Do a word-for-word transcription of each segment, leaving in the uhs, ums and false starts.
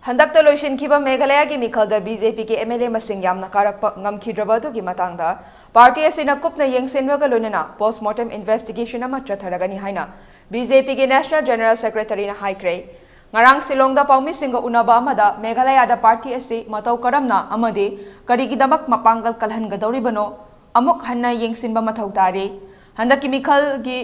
ꯍꯟꯗꯛꯇ ꯂꯣꯏꯁꯤꯟꯈꯤꯕ ꯃꯦꯘꯥꯂꯌꯥꯒꯤ ꯃꯤꯈꯜꯗ B J ꯄꯤꯒꯤ ꯑꯦꯝ ꯑꯦꯜ ꯑꯦ ꯃꯁꯤꯡ ꯌꯥꯝꯅ ꯀꯥꯔꯛꯄ ꯉꯝꯈꯤꯗ꯭ꯔꯕ ꯑꯗꯨꯒꯤ ꯃꯇꯥꯡꯗ ꯄꯥꯔꯇꯤ ꯑꯁꯤꯅ ꯀꯨꯞꯅ ꯌꯦꯡꯁꯤꯟꯕꯒ ꯂꯣꯏꯅꯅ ꯄꯣꯁꯃꯣꯔꯇꯦꯝ ꯏꯟꯚꯦꯁꯇꯤꯒꯦꯁꯟ ꯑꯃ ꯆꯠꯊꯔꯒꯅꯤ ꯍꯥꯏꯅ ꯕꯤ ꯖꯦ ꯄꯤꯒꯤ ꯅꯦꯁꯅꯦꯜ ꯖꯦꯅꯔꯦꯜ ꯁꯦꯀ꯭ꯔꯦꯇꯔꯤꯅ ꯍꯥꯏꯈ꯭ꯔꯦ꯫ ꯉꯔꯥꯡ ꯁꯤꯂꯣꯡꯗ ꯄꯥꯎꯃꯤꯁꯤꯡꯒ ꯎꯅꯕ ꯑꯃꯗ ꯃꯦꯘꯥꯂꯌꯥꯗ ꯄꯥꯔꯇꯤ ꯑꯁꯤ ꯃꯇꯧ ꯀꯔꯝꯅ ꯑꯃꯗꯤ ꯀꯔꯤꯒꯤꯗꯃꯛ ꯃꯄꯥꯡꯒꯜ ꯀꯜꯍꯟꯒꯗꯧꯔꯤꯕꯅꯣ ꯑꯃꯨꯛ ꯍꯟꯅ ꯌꯦꯡꯁꯤꯟꯕ ꯃꯊꯧ ꯇꯥꯔꯤ꯫ ꯍꯟꯗꯛꯀꯤ ꯃꯤꯈꯜꯒꯤ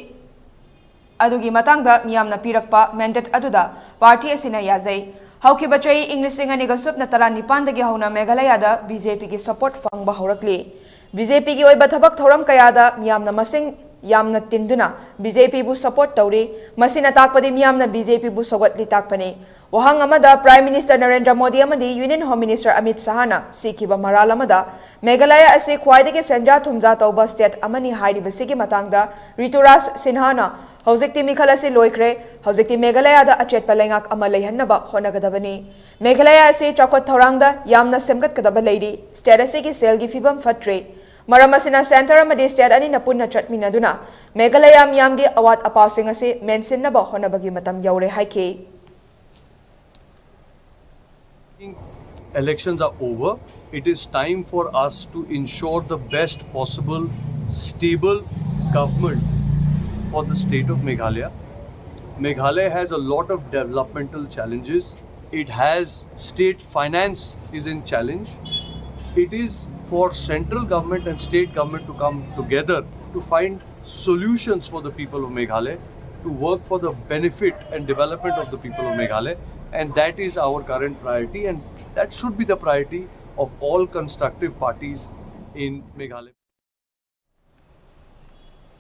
ꯑꯗꯨꯒꯤ ꯃꯇꯥꯡꯗ ꯃꯤꯌꯥꯝꯅ ꯄꯤꯔꯛꯄ ꯃꯦꯟꯗꯦꯠ ꯑꯗꯨꯗ ꯄꯥꯔꯇꯤ ꯑꯁꯤꯅ ꯌꯥꯖꯩ꯫ ꯍꯧꯈꯤꯕ ꯆꯍꯤ ꯏꯪ ꯂꯤꯁꯤꯡ ꯑꯅꯤꯒ ꯁꯨꯞꯅ ꯇꯔꯥꯅꯤꯄꯥꯟꯗꯒꯤ ꯍꯧꯅ ꯃꯦꯘꯥꯂꯌꯥꯗ ꯕꯤ ꯖꯦ ꯄꯤꯒꯤ ꯁꯄꯣꯔꯠ ꯐꯪꯕ ꯍꯧꯔꯛꯂꯤ꯫ ꯕꯤ ꯖꯦ ꯄꯤꯒꯤ ꯑꯣꯏꯕ ꯊꯕꯛ ꯊꯧꯔꯝ ꯀꯌꯥꯗ ꯃꯤꯌꯥꯝꯅ ꯃꯁꯤꯡ ꯌꯥꯝꯅ ꯇꯤꯟꯗꯨꯅ ꯕꯤ ꯖꯦ ꯄꯤꯕꯨ ꯁꯄꯣꯔꯠ ꯇꯧꯔꯤ꯫ ꯃꯁꯤꯅ ꯇꯥꯛꯄꯗꯤ ꯃꯤꯌꯥꯝꯅ ꯕꯤ ꯖꯦ ꯄꯤꯕꯨ ꯁꯧꯒꯠꯂꯤ ꯇꯥꯛꯄꯅꯤ꯫ ꯋꯥꯍꯪ ꯑꯃꯗ ꯄ꯭ꯔꯥꯏꯝ ꯃꯤꯅꯤꯁꯇꯔ ꯅꯔꯦꯟꯗ꯭ꯔ ꯃꯣꯗꯤ ꯑꯃꯗꯤ ꯌꯨꯅꯤꯌꯟ ꯍꯣꯝ ꯃꯤꯅꯤꯁꯇꯔ ꯑꯃꯤꯠ ꯁꯍꯥꯅ ꯁꯤꯈꯤꯕ ꯃꯔꯥꯜ ꯑꯃꯗ ꯃꯦꯘꯥꯂꯌꯥ ꯑꯁꯤ ꯈ꯭ꯋꯥꯏꯗꯒꯤ ꯁꯦꯟꯖꯥ ꯊꯨꯝꯖꯥ ꯇꯧꯕ ꯁ꯭ꯇꯦꯠ ꯑꯃꯅꯤ ꯍꯥꯏꯔꯤꯕꯁꯤꯒꯤ ꯃꯇꯥꯡꯗ ꯔꯤꯇꯨꯔꯥꯖ ꯁꯤꯟꯍꯥꯅ, "ꯍꯧꯖꯤꯛꯇꯤ ꯃꯤꯈꯜ ꯑꯁꯤ ꯂꯣꯏꯈ꯭ꯔꯦ꯫ ꯍꯧꯖꯤꯛꯇꯤ ꯃꯦꯘꯥꯂꯌꯥꯗ ꯑꯆꯦꯠꯄ ꯂꯩꯉꯥꯛ ꯑꯃ ꯂꯩꯍꯟꯅꯕ ꯍꯣꯠꯅꯒꯗꯕꯅꯤ꯫ ꯃꯦꯘꯥꯂꯌꯥ ꯑꯁꯤ ꯆꯥꯎꯈꯠ ꯊꯧꯔꯥꯡꯗ ꯌꯥꯝꯅ ꯁꯦꯝꯒꯠꯀꯗꯕ ꯂꯩꯔꯤ꯫ ꯁ꯭ꯇꯦꯠ ꯑꯁꯤꯒꯤ ꯁꯦꯜꯒꯤ ꯐꯤꯕꯝ ꯐꯠꯇ꯭ꯔꯦ꯫ ꯃꯔꯝ ꯑꯁꯤꯅ ꯁꯦꯟꯇꯔ ꯑꯃꯗꯤ ꯁ꯭ꯇꯦꯠ ꯑꯅꯤꯅ ꯄꯨꯟꯅ ꯆꯠꯃꯤꯟꯅꯗꯨꯅ ꯃꯦꯘꯥꯂꯌꯥ ꯃꯤꯌꯥꯝꯒꯤ ꯑꯋꯥꯠ ꯑꯄꯥꯁꯤꯡ ꯑꯁꯤ ꯃꯦꯟꯁꯤꯟꯅꯕ ꯍꯣꯠꯅꯕꯒꯤ ꯃꯇꯝ ꯌꯧꯔꯦ" ꯍꯥꯏꯈꯤ꯫ Elections are over. It is time for us to ensure the best possible stable government for the state of Meghalaya. Meghalaya has a lot of developmental challenges. It has state finance is in challenge. It is for central government and state government to come together to find solutions for the people of Meghalaya, to work for the benefit and development of the people of Meghalaya, and that is our current priority, and that should be the priority of all constructive parties in Meghalaya.